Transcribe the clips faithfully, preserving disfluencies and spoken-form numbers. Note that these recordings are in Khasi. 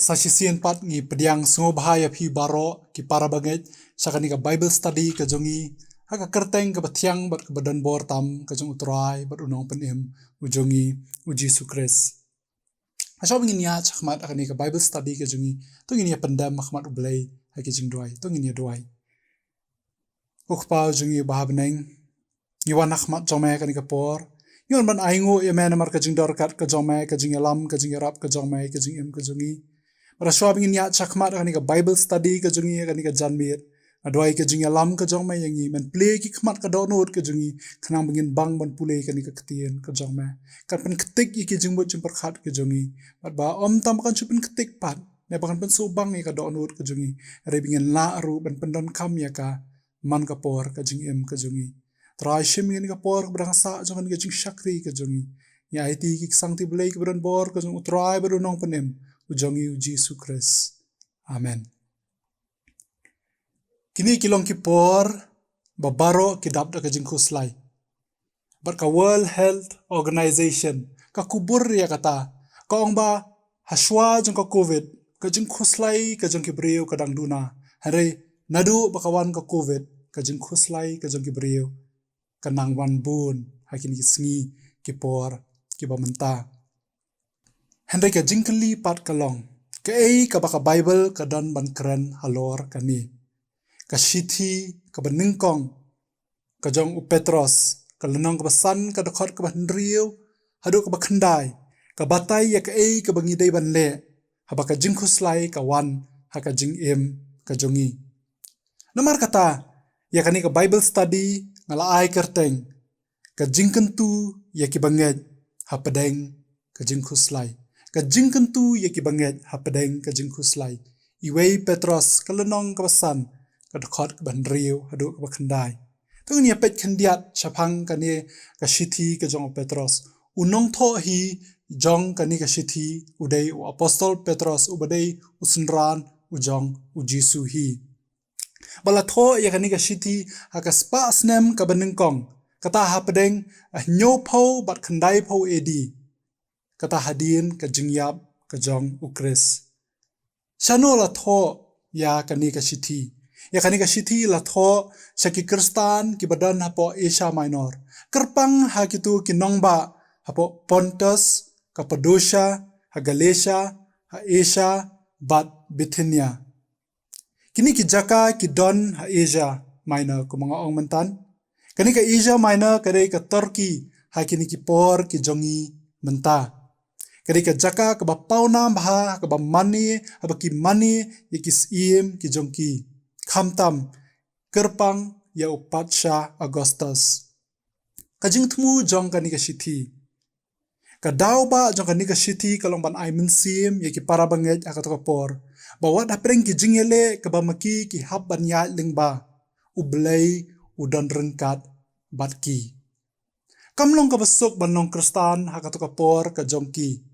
Sa shisien pat ngi pdiang sngewbha ïa phi baroh ki para bangeit sha kane ka Bible study ka jong ngi ha ka kyrteng kaba thiang bad kaba donbor tam ka jong U Trai bad U Nongpynim u jong ngi, U Jisu Khrist. Ha shwa ba ngin ïaid shakhmat ha kane ka Bible study ka jong ngi, to ngin ïa pyndem ha khmat U Blei ha ki jingduwai. To ngin ïa duwai. Ko Kpa jong ngi uba ha bneng, ngi wan ha khmat jong me ha kane ka por. Ngi wan ban ainguh ïa me namar ka jingdor kat ka jong me, ka jingïalam, ka jingïarap ka jong me, ka jingim ka jong ngi. Bad ha shwa ba ngin ïaid shakhmat ha kane ka Bible study ka jong ngi ha kane ka janmiet, nga duwai ka jingïalam ka jong me ïa ngi, men plie ki khmat ka dohnud ka jong ngi khnang ba ngin bang ban pule kane ka ktien ka jong me. Kan pynktik ïa ki jingmut jingpyrkhat ka jong ngi, bad ba ym tang ba kan shu pynktik pat, ne ba kan pynsngewbang ïa ka dohnud ka jong ngi, hynrei ba ngin lah ruh ban pyndonkam ïa ka man ka por ka jingim ka jong ngi. Trai, shim ïa kane ka por kaba dang sah jong kane ka jingshakri ka jong ngi. Ngi aiti ki ksangti Blei kiba donbor ka jong U Trai bad U Nongpynim u jong ngi, U Jisu Khrist. Amen. Kine ki long ki por ba baroh ki dap da ka jingkhuslai. Bad ka World Health Organization ka kubur ïa kata, ka ong ba ha shwa jong ka Covid ka jingkhuslai ka jong ki briew ka dang duna, hynrei naduh ba ka wan ka Covid ka jingkhuslai ka jong ki briew ka nang wan bun ha kine ki sngi ki por kiba mynta. Hynrei ka jingkylli pat ka long, kaei kaba ka Bible ka don ban kren halor kane? Ka shithi kaba nyngkong ka jong u Petros, ka lynnong kaba san, ka dkhot kaba hynriew haduh kaba khyndai, ka batai ïa kaei kaba ngi dei ban leh haba ka jingkhuslai ka wan ha ka jingim ka jong ngi. Namar kata, ïa kane ka Bible study nga la ai kyrteng, ka jingkyntu ïa ki bangeit hapdeng ka jingkhuslai. Ka jingkyntu ïa ki bangeit hapdeng ka jingkhuslai. Iwei Petros, ka lynnong kaba san, ka dkhot kaba hynriew haduh kaba khyndai. To ngin ïa peit khyndiat shaphang kane ka shithi ka jong u Petros. U nongthoh hi jong kane ka shithi u dei u apostol Petros, uba dei u synran u jong U Jisu hi. Ba la thoh ïa kane ka shithi ha ka spah snem kaba nyngkong, kata hapdeng hynñiewphew bad khyndaiphew A D, kata hadien ka jingïap ka jong U Khrist. Shano la thoh ïa kane ka shithi? Ïa kane ka shithi la thoh sha ki Khristan kiba don hapoh Asia Minor, kyrpang ha kito ki nongbah hapoh Pontus, Kappadosia, ha Galatia, ha Asia bad Bithynia. Kine ki jaka ki don ha Asia Minor, kumba nga ong mynta. Kane ka Asia Minor ka dei ka Turkey ha kine ki por ki jong ngi mynta. Ka dei ka jaka kaba pawnam bha, kaba mane, haba ki mane ïa ki syiem ki jong ki, khamtam kyrpang ïa u Patsha Augustus. Ka jingthmu jong kane ka shithi. Ka daw ba jong kane ka shithi ka long ban ai mynsiem ïa ki para bangeit ha kato ka por ba wat hapdeng ki jingïaleh kaba ma ki ki hap ban ïaid lyngba, U Blei u don ryngkat bad ki. Kam long kaba suk ban long Khristan ha kato ka por ka jong ki.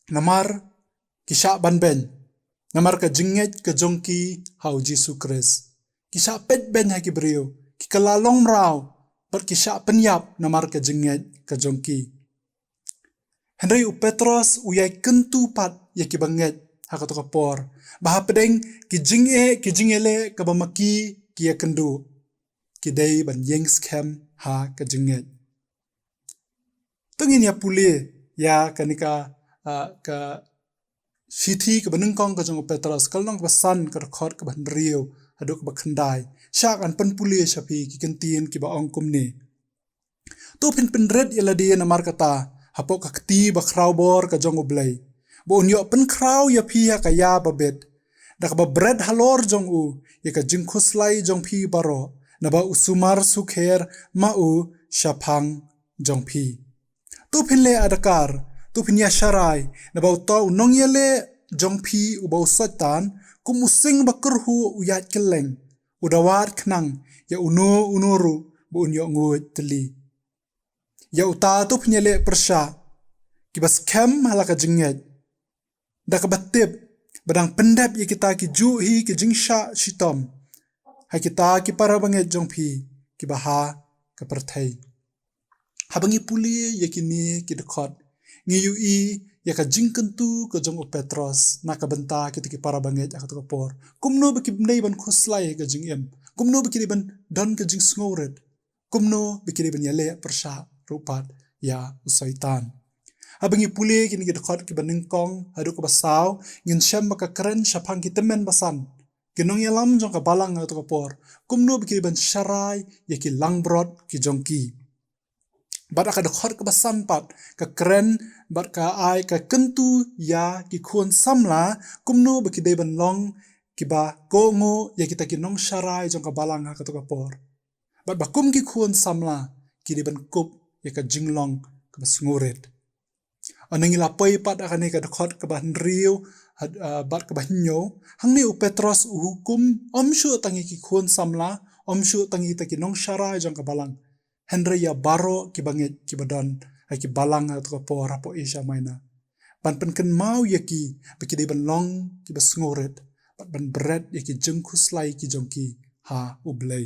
Namar ki shah ban beiñ namar ka jingngeit ka jong ki ha U Jisu Khrist. Ki shah peit beiñ ha ki briew, ki kylla long mraw, bad ki shah pynïap namar ka jingngeit ka jong ki. Hynrei u Petros u ïai kyntu pat ïa ki bangeit ha kato ka por ba hapdeng ki jingeh, ki jingïaleh kaba ma ki ki ïakynduh, ki dei ban ïeng skhem ha ka jingngeit. To ngin ïa pule ïa kane ka, ah, ka shithi kaba nyngkong ka jong u Petros, ka lynnong kaba san, ka dkhot kaba hynriew haduh kaba khyndai. Sha kan pynpule sha phi ki kyntien kiba ong kumne. To phin pynrit ïa lade namar kata hapoh ka kti ba khraw bor ka jong U Blei, ba un ïoh pynkhraw ïa phi ha ka ïa ba bit, da kaba bret halor jong u ïa ka jingkhuslai jong phi baroh, naba u sumar sukher ma u shaphang jong phi. To phin leh adkar, to phin ïa sharai, naba uta u nongïaleh jong phi uba u Soitan, kum u sing ba kyrhuh u ïaid kylleng, u da wad khnang ïa uno uno ruh ba un ïoh nguid tylli. Ïa uta to phin ïaleh pyrshah, kiba skhem ha la ka jingngeit, da kaba tip ba dang pyndep ïa kita ki juh hi ki jingshah shitom ha kita ki para bangeit jong phi kiba ha ka pyrthei. Haba ngi pule ïa kine ki dkhot, ngi ïohi ïa ka jingkyntu ka jong u Petros na ka bynta kita ki para bangeit ha kato ka por. Kumno ba ki dei ban khuslai ha ka jingim. Kumno ba ki dei ban don ka jingsngewrit. Kumno ba ki dei ban ïaleh pyrshah ruh pat ïa u Soitan. Haba ngi pule kine ki dkhot kiba nyngkong haduh kaba saw, ngin shem ba ka kren shaphang ki tymmen basan. Ki nongïalam jong ka balang ha kato ka por. Kumno ba ki dei ban sharai ïa ki langbrot ki jong ki. Bad ha ka dkhot kaba san pat, ka kren, bad ka ai, ka kyntu ïa ki khun samla, kumno ba ki dei ban long kiba kohnguh ïa kita ki nongsharai jong ka balang ha kato ka por. Bad ba kum ki khun samla, ki dei ban kup ïa ka jinglong kaba sngewrit. Hynrei ngi la poi pat ha kane ka dkhot kaba hynriew, had-, ah, bad kaba hynñiew, hangne u Petros u hukum, ym shuh tang ïa ki khun samla, ym shuh tang ïa kita ki nongsharai jong ka balang. Hynrei ïa baroh ki bangeit kiba don ha ki balang ha kato ka por hapoh Asia Minor. Ban pynkynmaw ïa ki ba ki dei ban long kiba sngewrit, bad ban bret ïa ki jingkhuslai ki jong ki ha U Blei.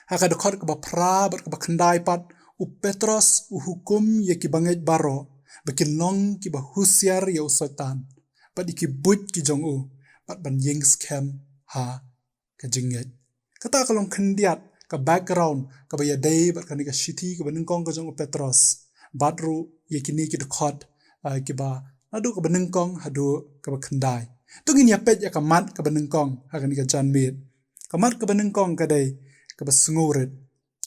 Ha ka dkhot kaba phra bad kaba khyndai pat, u Petros u hukum ïa ki bangeit baroh ba kin long kiba husiar ïa u Soitan, bad ïa ki buit ki jong u, bad ban ïeng skhem ha ka jingngeit. Kata ka long khyndiat ka background kaba ïadei bad kane ka shithi kaba nyngkong ka jong u Petros. Bad ruh ïa kine ki dkhot, ah, kiba naduh kaba nyngkong haduh kaba khyndai. To ngin ïa peit ïa ka mat kaba nyngkong ha kane ka janmiet. Ka mat kaba nyngkong ka dei kaba sngewrit.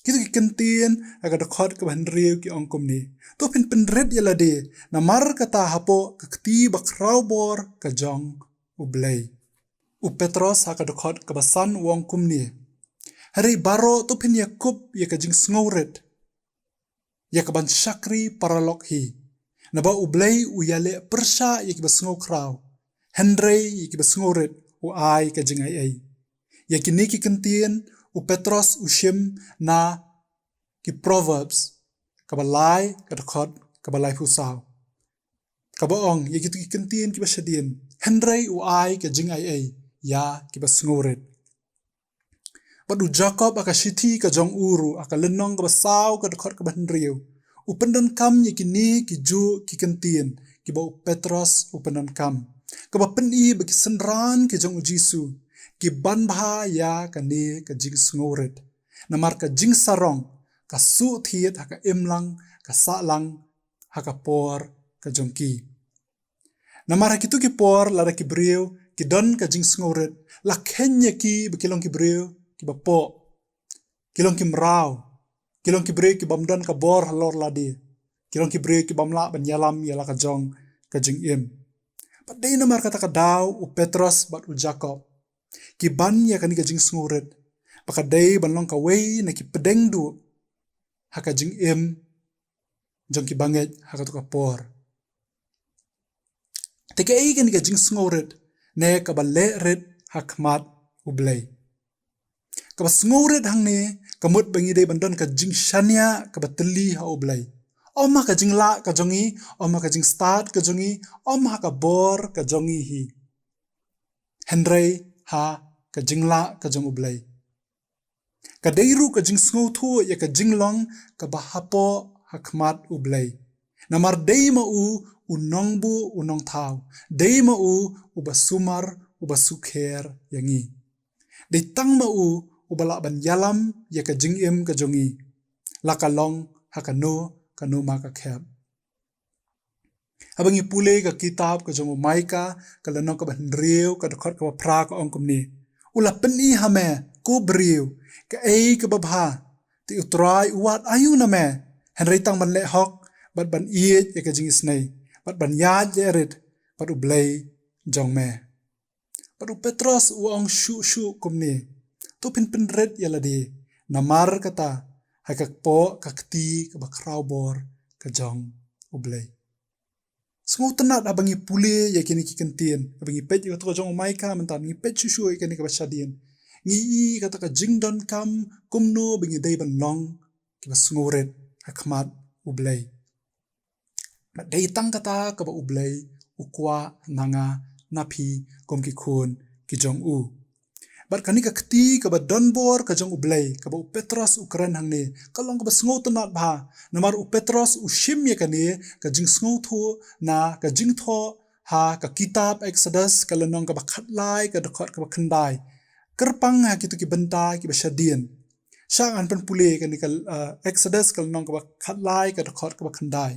Kito ki ktien ha ka dkhot kaba hynriew ki ong kumne: To phin pynrit ïa lade, namar kata hapoh ka kti bakhrawbor ka jong U Blei. U Petros ha ka dkhot kaba san u ong kumne: Hynrei baroh to phin ïa kup ïa ka jingsngewrit, ïa kaban shakri paralok hi. Naba U Blei u ïaleh pyrshah ïa kiba sngewkhraw, hynrei ïa kiba sngewrit u ai ka jingaiei. Ïa kine ki ktien u Petros u shim na ki Proverbs kaba lai ka dkhot kaba laiphew saw, kaba ong ïa kito ki ktien kiba shadien: Hynrei u ai ka jingaiei ïa kiba sngewrit. Bad u Jakob ha ka shithi ka jong u ruh, ha ka lynnong kaba saw ka dkhot kaba hynriew, u pyndonkam ïa kine kijuh ki ktien kiba u Petros u pyndonkam, kaba pyni ba ki synran ki jong U Jisu ki ban bha ïa kane ka jingsngewrit. Namar ka jingsarong ka shu thied ha ka imlang, ka sahlang ha ka por ka jong ki. Namar ha kito ki por lada ki briew ki don ka jingsngewrit, la kheiñ ïa ki ba ki long ki briew kiba poh, ki long ki mraw, ki long ki briew ki bym don ka bor halor lade, ki long ki briew ki bym lah ban ïalam ïa la ka jong ka jingim. Bad dei namar kata ka daw u Petros bad u Jakob ki ban ïa kane ka jingsngewrit ba ka dei ban long kawei na ki pdeng duh ha ka jingim jong ki bangeit ha kato ka por. Te kaei kane ka jingsngewrit ne kaba leh rit ha khmat U Blei? Kaba sngewrit hangne ka mut ba ngi dei ban don ka jingshaniah kaba tylli ha U Blei. Ym ha ka jinglah ka jong ngi, ym ha ka jingstad ka jong ngi, ym ha ka bor ka jong ngi hi, hynrei ha ka jinglah ka jong U Blei. Ka dei ruh ka jingsngewthuh ïa ka jinglong kaba hapoh ha khmat U Blei. Namar dei ma u u nongbuh u nongthaw, dei ma u uba sumar uba sukher ïa ngi. Dei tang ma u uba lah ban ïalam ïa ka jingim ka jong ngi, la ka long ha kano kano ma ka khep. Haba ngi pule ka kitab ka jong u Maika, ka lynnong kaba hynriew, ka dkhot kaba phra ka ong kumne: U la pyni ha me, ko briew, kaei kaba bha. Te U Trai u wad aïu na me, hynrei tang ban leh hok, bad ban ïeit ïa ka jingisynei, bad ban ïaid leh rit bad U Blei jong me. Bad u Petros u ong shuh shuh kumne: To phin pynrit ïa lade, namar kata ha ka kpoh ka kti kaba khrawbor ka jong U Blei. Sngewtynnat haba ngi pule ïa kine ki ktien, haba ngi peit ïa kato ka jong u Maika mynta, ngi peit shuh shuh ïa kane kaba shadien, ngi i kata ka jingdonkam kumno ba ngi dei ban long kiba sngewrit ha khmat U Blei. Bad dei tang kata kaba U Blei u kwah na nga na phi kum ki khun ki jong u. Bad kane ka kti kaba donbor ka jong U Blei, kaba u Petros u kren hangne, ka long kaba sngewtynnad bha. Namar u Petros u shim ïa kane ka jingsngewthuh na ka jingthoh ha ka kitab Exodus ka lynnong kaba khatlai ka dkhot kaba khyndai. Kyrpang ha kito ki bynta kiba shadien. Sha ngan pynpule kane ka, uh, Exodus ka lynnong kaba khatlai ka dkhot kaba khyndai.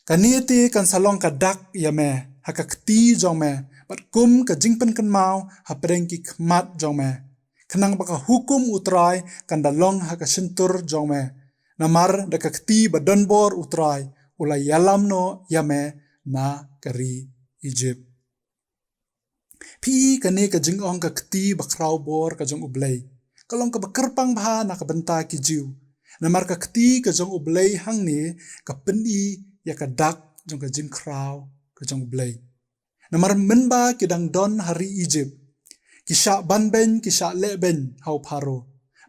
Kane te kan sa long ka dak ïa me ha ka kti jong me, bad kum ka jingpynkynmaw hapdeng ki khmat jong me. Khnang ba ka hukum U Trai kan da long ha ka shyntur jong me. Namar da ka kti ba donbor U Trai u la ïalam noh ïa me na ka ri Egypt. Phi i kane ka jingong ka kti ba khraw bor ka jong U Blei. Ka long kaba kyrpang bha na ka bynta ki Jiw. Namar ka kti ka jong U Blei hangne ka pyni ïa ka dak jong ka jingkhraw ka jong U Blei. Namar mynba ki dang don ha ri Egypt, ki shah banbeiñ, ki shah lehbeiñ ha u Pharaoh.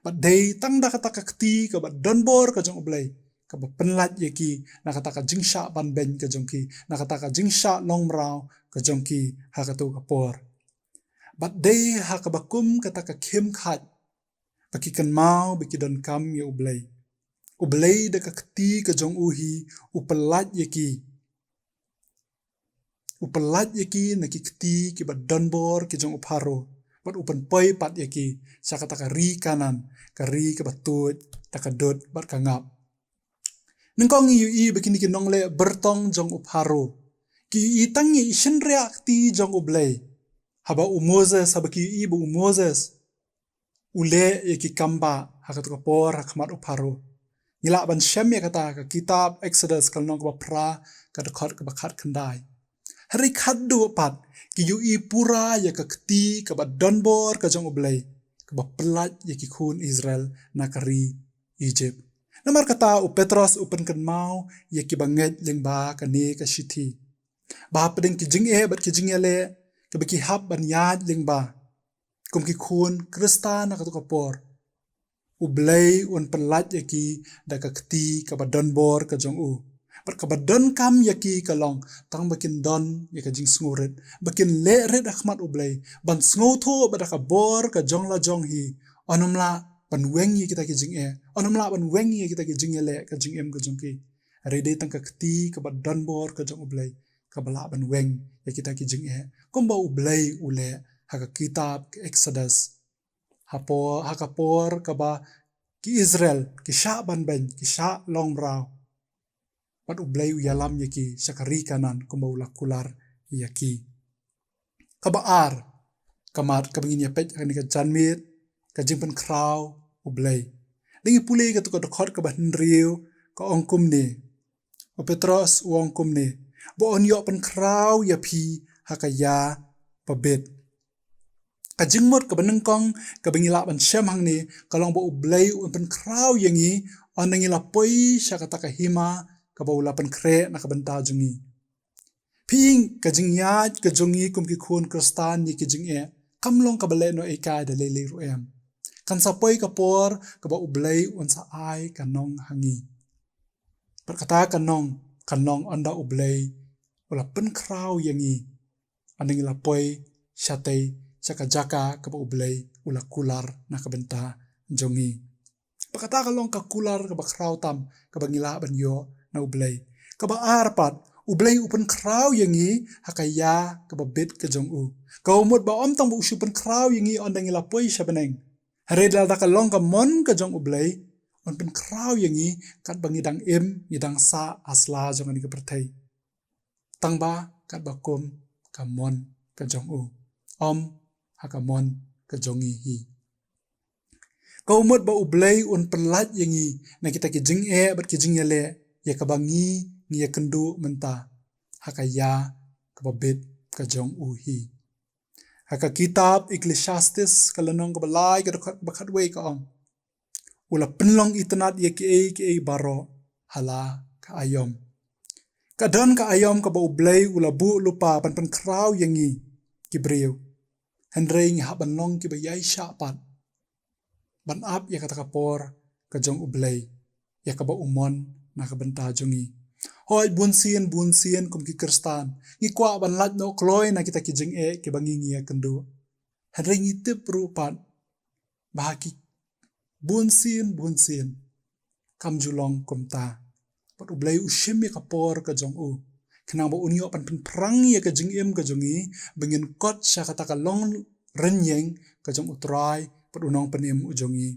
Bad dei tang da kata ka kti kaba donbor ka jong U Blei kaba pynlait ïa ki na kata ka jingshah banbeiñ ka jong ki, na kata ka jingshah longmraw ka jong ki ha kato ka por. Bad dei ha kaba kum kata ka khim khait ba ki kynmaw ba ki donkam ïa U Blei. U Blei da ka kti ka jong u hi u pynlait ïa ki. U pynlait ïa ki na ki kti kiba donbor ki jong u Pharaoh, bad u pynpoi pat ïa ki sha kata ka ri Kanaan, ka ri kaba tuid da ka dud bad ka ngap. Nyngkong ngi ïohi ba kine ki nongleh byrtong jong u Pharaoh ki ïohi tang ïa i shynriah kti jong U Blei. Haba u Moses, haba ki ïohi ba u Moses u leh ïa ki kam ba ha kato ka por ha khmat u Pharaoh. Ngi lah ban shem ïa kata ha ka kitab Exodus ka lynnong kaba phra ka dkhot kaba khatkhyndai. Hynrei khatduh pat ki ïohi pura ïa ka kti kaba donbor ka jong U Blei kaba pynlait ïa ki khun Israel na ka ri Egypt. Namar kata u Petros u pynkynmaw ïa kiba ngeit lyngba kane ka shithi ba hapdeng ki jingeh bad ki jingïaleh kiba ki hap ban ïaid lyngba kum ki khun Khristan ha kato ka por, U Blei un pynlait ïa ki da ka kti kaba donbor ka jong u. Bad kaba donkam ïa ki ka long tang ba kin don ïa ka jingsngewrit, ba kin leh rit ha khmat U Blei, ban sngewthuh ba da ka bor ka jong la jong hi, un ym lah ban weng ïa kita ki jingeh, un ym lah ban weng ïa kita ki jingïaleh ka jingim ka jong ki. Hynrei dei tang ka kti kaba donbor ka jong U Blei kaba lah ban weng ïa kita ki jingeh, kumba U Blei u leh ha ka kitab ka Exodus. Ha por, ha ka por kaba ki Israel ki shah banbeiñ, ki shah longmraw, bad U Blei u ïalam ïa ki sha ka ri Kanaan kumba u la kular ïa ki. Kaba ar ka mat kaba ngin ïa peit ha kane ka janmiet, ka jingpynkhraw U Blei. Dang ïa pule kato ka dkhot kaba hynriew, ka ong kumne. U Petros u ong kumne, ba un ïoh pynkhraw ïa phi ha ka ïa ba bit. Ka jingmut kaba nyngkong kaba ngi lah ban shem hangne ka long ba U Blei un pynkhraw ïa ngi ynda ngi la poi sha kata ka hima kaba u la pynkhreh na ka bynta jong ngi. Phi i, ka jingïaid ka jong ngi kum ki khun Khristan ïa ki jingeh kam long kaba lehnohei kai da lei lei ruh em. Kan sa poi ka por kaba U Blei un sa ai ka nong ha ngi. Bad kata ka nong kan long ynda U Blei u la pynkhraw ïa ngi, ynda ngi la poi shatei sha ka jaka kaba U Blei u la kular na ka bynta jong ngi. Bad kata ka long ka kular kaba khraw tam kaba ngi lah ban ïoh na U Blei. Kaba ar pat, U Blei u pynkhraw ïa ngi ha ka ïa kaba bit ka jong u. Ka mut ba ym tang ba u shu pynkhraw ïa ngi ynda ngi la poi sha bneng, hynrei lada ka long ka mon ka jong U Blei, un pynkhraw ïa ngi katba ngi dang im, ngi dang sah ha sla jong kane ka pyrthei. Tang ba katba kum ka mon ka jong u, ym ha ka mon ka jong ngi hi. Ka mut ba U Blei un pynlait ïa ngi na kita ki jingeh bad ki jingïaleh ïa kaba ngi ngi ïakynduh mynta ha ka ïa kaba bit ka jong u hi. Ha ka kitab Ecclesiastes ka lynnong kaba lai ka dkhot kaba khatwei ka ong, u la pynlong itynnad ïa kiei kiei baroh ha la ka aïom. Ka don ka aïom kaba U Blei u la buh lypa ban pynkhraw ïa ngi ki briew. Hynrei ngi hap ban long kiba ïaishah pat ban ap ïa kata ka por ka jong U Blei, ïa kaba u mon na ka bynta jong ngi. Hooid, bunsien bunsien kum ki Khristan ngi kwah ban lait noh kloi na kita ki jingeh kiba ngi ngi ïakynduh. Hynrei ngi tip ruh pat ba ha ki bun sien bun sien kam ju long kumta. Bad U Blei u shim ïa ka por ka jong u, khnang ba un ïoh ban pynphrang ïa ka jingim ka jong ngi, ba ngin kot sha kata ka long rynïeng ka jong U Trai bad U Nongpynim u jong ngi,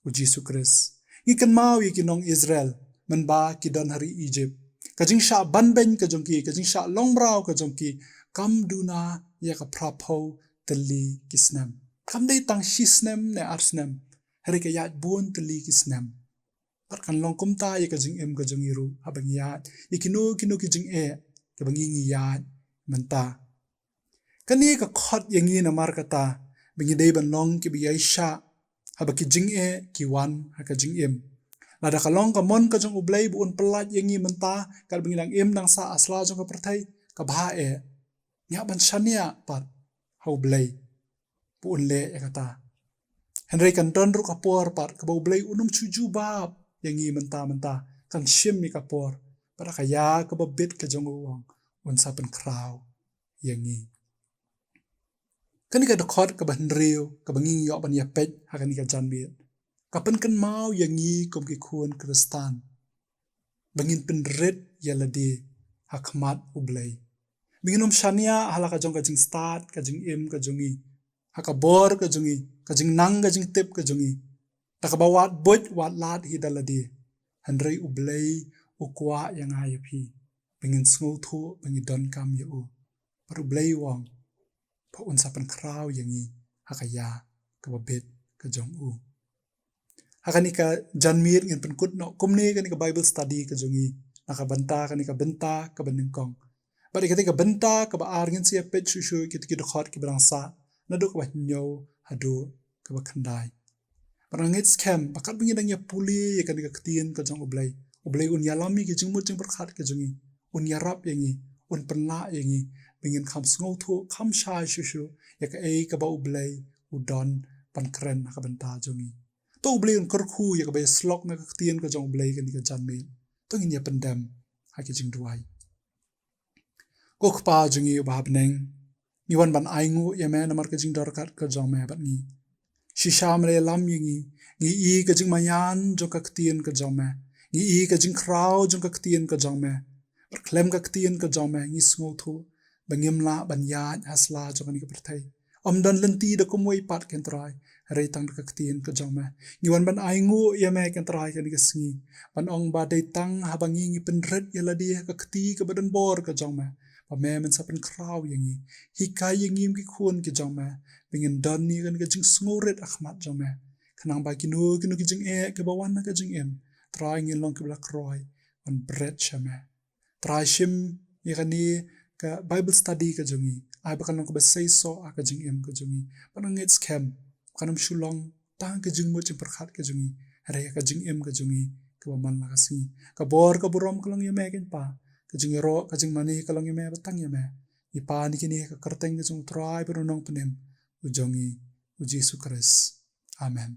U Jisu Khrist. Ngi kynmaw ïa ki nong Israel mynba ki don ha ri Egypt, ka jingshah banbeiñ ka jong ki, ka jingshah long mraw ka jong ki, kam duna ïa ka phraphew tylli ki snem. Kam dei tang shi snem ne ar snem, hynrei ka ïaid bun tylli ki snem. Bad kan long kumta ïa ka jingim ka jong ngi ruh, haba ngi ïaid ïa kino kino ki jingeh kiba ngi ngi ïaid mynta. Kane ka khot ïa ngi namar kata ba ngi dei ban long kiba ïaishah haba ki jingeh ki wan ha ka jingim. Lada ka long ka mon ka jong U Blei ba un pyllait ïa ngi mynta, katba ngi dang im dang sah ha sla jong ka pyrthei, ka bha eh. Ngi hap ban shaniah pat ha U Blei ba un leh ïa kata. Hynrei kan don ruh ka por pat kaba U Blei un ym shu jubab ïa ngi mynta mynta, kan shim ïa ka por. Bad ha ka ïa kaba bit ka jong u, u ong un sa pynkhraw ïa ngi. Kane ka dkhot kaba hynriew kaba ngi ngi ïoh ban ïa peit ha kane ka janmiet, ka pynkynmaw ïa ngi kum ki khun Khristan ba ngin pynrit ïa lade ha khmat U Blei. Ba ngin ym shaniah ha la ka jong ka jingstad ka jingim ka jong ngi, ha ka bor ka jong ngi, ka jingnang ka jingtip ka jong ngi, da kaba wad buit wad lad hi da lade. Hynrei U Blei u kwah ïa nga ïa phi ba ngin sngewthuh ba ngi donkam ïa u. Bad U Blei u ong ba un sa pynkhraw ïa ngi ha ka ïa kaba bit ka jong u. Ha kane ka janmiet ngin pynkut noh kumne kane ka Bible study ka jong ngi na ka bynta kane ka bynta kaba nyngkong. Bad ïa kata ka bynta kaba ar ngin sa ïa peit shuh shuh kita ki dkhot kiba dang sah, naduh kaba hynñiew haduh kaba khyndai. Bad nga ngeit skhem ba katba ngi dang ïa pule ïa kane ka ktien ka jong U Blei, U Blei un ïalam ïa ki jingmut jingpyrkhat ka jong ngi, un ïarap ïa ngi, un pynlah ïa ngi ba ngin kham sngewthuh, kham shai shuh shuh ïa kaei kaba U Blei u don ban kren ha ka bynta jong ngi. To U Blei un kyrkhu ïa kaba ïa slok na ka ktien ka jong U Blei kane ka janmiet. To ngin ïa pyndem ha ki jingduwai. Ko Kpa jong ngi uba ha bneng, ngi wan ban ainguh ïa me namar ka jingdorkat ka jong me bad ngi. Shisha me la ïalam ïa ngi, ngi i ka jingmaïan jong ka ktien ka jong me, ngi i ka jingkhraw jong ka ktien ka jong me. Bad khlem ka ktien ka jong me ngi sngewthuh ba ngim lah ban ïaid ha sla jong kane ka pyrthei. Ym don lynti da kumwei pat, ko Trai, hynrei tang da ka ktien ka jong me. Ngi wan ban ainguh ïa me, ko Trai, kane ka sngi, ban ong ba dei tang haba ngi ngi pynrit ïa lade ha ka kti kaba donbor ka jong me, ba me men sa pynkhraw ïa ngi. Hikai ïa ngi kum ki khun ki jong me ba ngin don ïa kane ka jingsngewrit ha khmat jong me, khnang ba kino kino ki jingeh kiba wan na ka jingim, Trai, ngin long kiba la kroi ban bret sha me. Trai, shim ïa kane ka Bible study ka jong ngi, ai ba kan long kaba seisoh ha ka jingim ka jong ngi. Bad nga ngeit skhem ba kan ym shu long tang ka jingmut jingpyrkhat ka jong ngi, hynrei ha ka jingim ka jong ngi kaba man la ka sngi. Ka bor ka burom ka long ïa me, ko Pa. Ka jingïaroh ka jingmane ka long ïa me, ba tang ïa me. Ngi pan ïa kine ha ka kyrteng ka jong U Trai bad U Nongpynim u jong ngi, U Jisu Khrist. Amen.